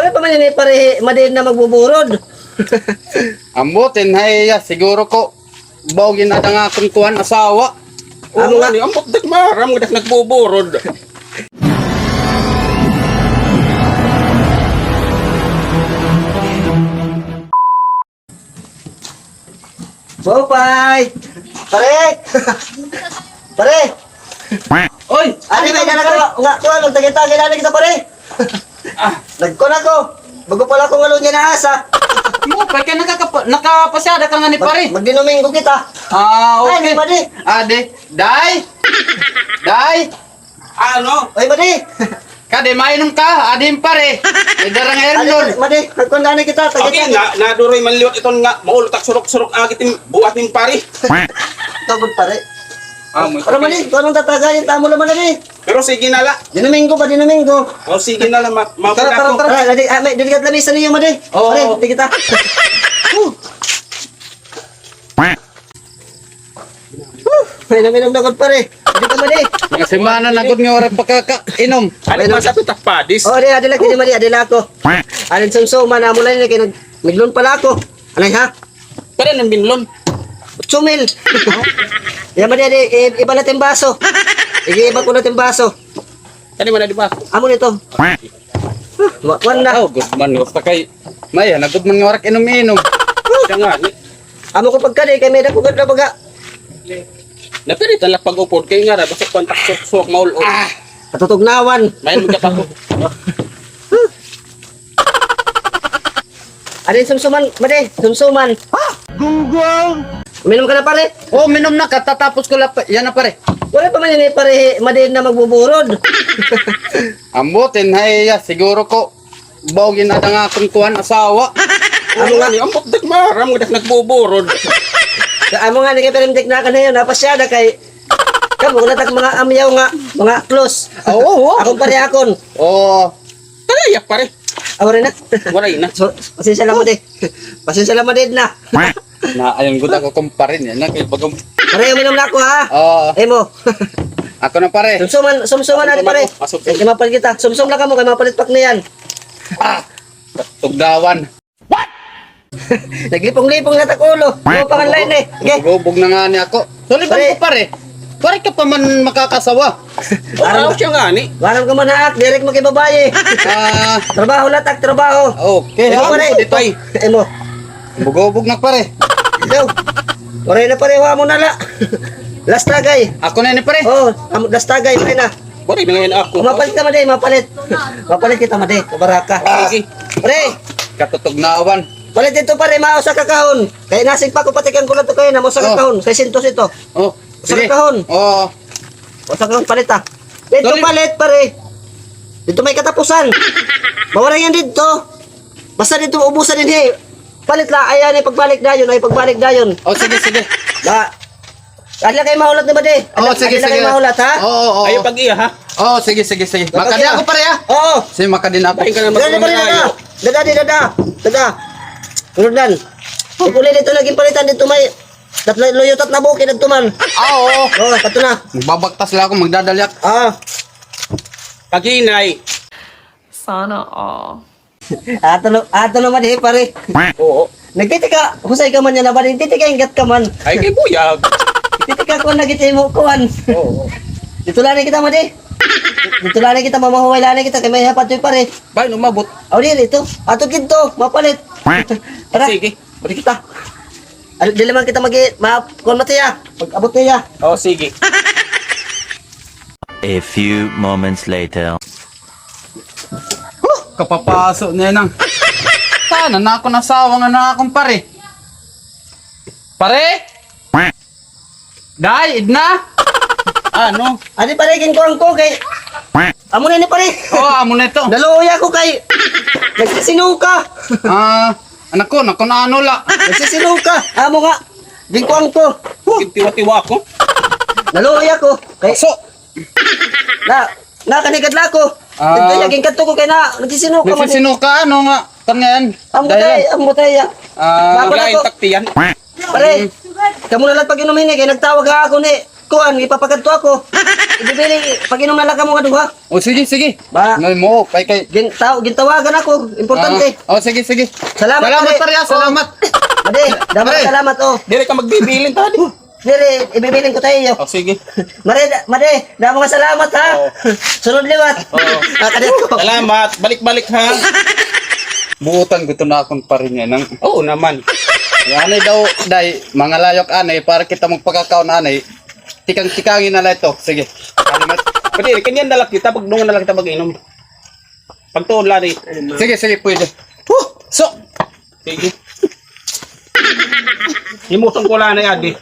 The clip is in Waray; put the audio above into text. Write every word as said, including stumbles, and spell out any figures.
Ano pa man ini, pare, madi na magbuburod? Ambutin, hay, ya, siguro ko, baog in ada nga akon kuan, asawa. Amo nga. Ambot dak maaram nga dak nagbuburod. Bopay! Pare! Pare! Oy! Adi, may dala ko nga kuan, nagtagay-tagay na kita, pare. Nagkuan ako. Bago pa la ako ngalon yana asa. Mo, pa kay nakakapa-, nakapasyada ka ngani, pare. Magdinumingo kita. Ah, okay. Ay, di ba di? Adi, day. Day. Ano? Oy, madi. Kadi, mainom ka? Adi, pare. May dara nga Erlon. Madi, nagkuan gani kita. Okay, nga, naduroy man liwat iton nga, maultak surok-surok, agit in buhat nin pare. Tugod, pare. Ah, mo. Pero madi, kuan an tatagayan, tamo la man, madi. Pero sige na la. Dinumingo pa, Dinumingo. O, sige na la, ma-, tara, tara, tara. Tara, dali, ah, may, dili ka lamisa niyo, madi. Oo. Pare, dili kita. Huh! May naminom na gud, pare. Dito, madi. Mga semana na gud nga wala pakakainom. Ano ba sa pitak padis? Oh, di, adi la, di, madi, adi la ako. Alin sumsuman, amo la ini, kay nag-, miglon pala ako. Anay, ha? Pare, nang binlon. Otso mil. Ya, madi, adi, i-, iba la it im baso. Igi-iba ko la it im baso. Kani man na, di ba? Amo nito. Huh, makuan na. Oh, good man, basta kay, may, nagud man nga warak inom-inom. Siya nga, ni. Amo ko pagkadi, kay may dako gad na baga. Napiritan la pag-upod, kay nga ra, basta kuan tak suwak-suwak maul-ot. Ah! Katutugnawan. Mayan mo ka pa ko. Adi, sumsuman, madi, sumsuman. Gunggong! Uminom ka na, pare? Oh, uminom na, katatapos ko la pa, yana, pare. Wala pa man ini, pare, madi na magbuburod. Ambutin, hay, ya, siguro ko, baog in ada nga akon kuan, asawa. Amo nga. Ambot dak maaram nga dak nagbuburod. Amo nga, ni kay pare, dik na ka na yun, napasyada kay, kamo, wala tak mga amyaw nga, mga close. Oo, oo. Akon pare, akon. Oo. Talayak, pare. Ah, waray na. Waray na. So, pasensya la, madi. Pasensya la, madi na. Na, ayon gud ako, kumpare, niyan na kay bagong. Pare, uminom na ako, ha? Oo. Imo. Ako na, pare. Sumsuman, sumsuman na, pare. Sumsuman ako. Ah, sumsum. Kay mapalit kita. Sumsum lang kamo, kay mapalit pa ak niyan. Ah, tugnawan. What? Naglipong-lipong na tak ulo. Mo panganlay ni. Okay. Hubog na ngani ako. Sorry, pare. Bangko, pare. Pare ka pa man makakasawa. Waray siya ngani. Waray ka man, ha, ak, diri ak makibabaye. Ah. Trabaho la tak, trabaho. Okay. Imo, pare. Imo. Hubog-hubog na, pare. Ikaw. Waray na, pare, wa mo na la. Last tagay. Ako na ini, pare. Oh, amo, last tagay, pare na. Waray na ngay-an ako. Mapalit ka, madi, mapalit. Mapalit kita, madi. Baraka. Sige. Pare. Katutugnawan. Palit ito, pare, mga usa ka kahon. Kay nasigpa ko, patikan ko la ito kay na, mga usa ka kahon. Seiscientos ito. Oh. Usa ka kahon. Oo. Usa ka kahon, palit, ha. Dito palit, pare. Dito may katapusan. Mawara yan dito. Basta dito ubusan dinhi. Palit la, ay, ay, pagbalik dayon, ay, pagbalik dayon. Oh, sige, sige. Ba, adla kay mahulat ni, madi. Oh, sige, sige. Adla kay mahulat, ha? Oo, oo. Ayaw pag-iya, ha? Oh, sige, sige, sige. Makadi ako, pare, ha? Oo. Sige, makadi na ako. Dada, pare, dada. Dada, di, dada. Dada. Tulad nan. Uli dito lagi palitan dito may Tatlo, luyo, tatlo bukid adto man. Ah, oo. Oo, kato na. Magbabaktas la ako, magdadalyak. Ah. Paghinay. Sana all. Ato na, ato na man, eh, pare. Oo. Nagtitika, husay ka man yana, pare. Nagtitika, ingat ka man. Ay, kay buyag. Nagtitika, kuan na kita, imo, kuan. Oo. Dito la ni kita, madi. Dito la ni kita, mamahuway la ni kita, kay may hapad to, pare. Bay, umabot. Aw, diri ito. Ato kidto, mapalit. Tara. Sige. Balik kita. Al-, dili man kita magi-, ma-, kuan, matiya. Pag-abot niya. Oh, sige. A few moments later. Huh, kapapaso niya nang. Tana na ako nasawa nga na akong pare. Pare? Day, Edna? Ano? Adi, pare, ginkuan ko kay, amo na ni, pare. Oh, amo na ito. Naluoy ako kay nagsisinuka. Ah, anak ko, naku, na ano la. Nagsisinuka. Amo nga. Ginkuan ko. Huh. Tiwa-tiwa ako. Naluoy ako. Kay aso. Na, na, kanikad la ako. Ah. Nagkaya, ginkadto ko kay na, nagsisinuka man. Nagsisinuka, ano nga? Kan ngayon? Ang butay, ang butay, ah. Ah. Lain taktiyan. Pare, kamo na lang pag-inom hini, kay nagtawag ha ako ni Kuan, ipapakadto ako. Ibibili, pag-inom na la kamo nga duha. O, sige, sige. Ba? Ngay mo, kay, kay. Gin-, taw-, gintawagan ako. Importante. Ah, o, sige, sige. Salamat, pare. Salamat, pare, ah. O. Salamat. Madi, damo nga salamat, o. Diri ka magbibilin, tadi. Diri, ibibilin ko ha iyo. O, sige. Madi, da-, madi, damo nga salamat, ha? Oo. Sunod liwat. Oo. Ah, kadiyot ko. Salamat. Balik-balik, ha? Buotan ko ito na akon pare niya nang. Oo naman. Anay daw, day, mga layok anay, para kita magpakakaon anay. Tikang-tikangin na la ito. Sige. Pwede, kanyan na la kita, pagdungan na la kita mag-inom. Pagtuon la ni. Sige, sige, pwede. Huh! So, sige. Himuson ko la na adi.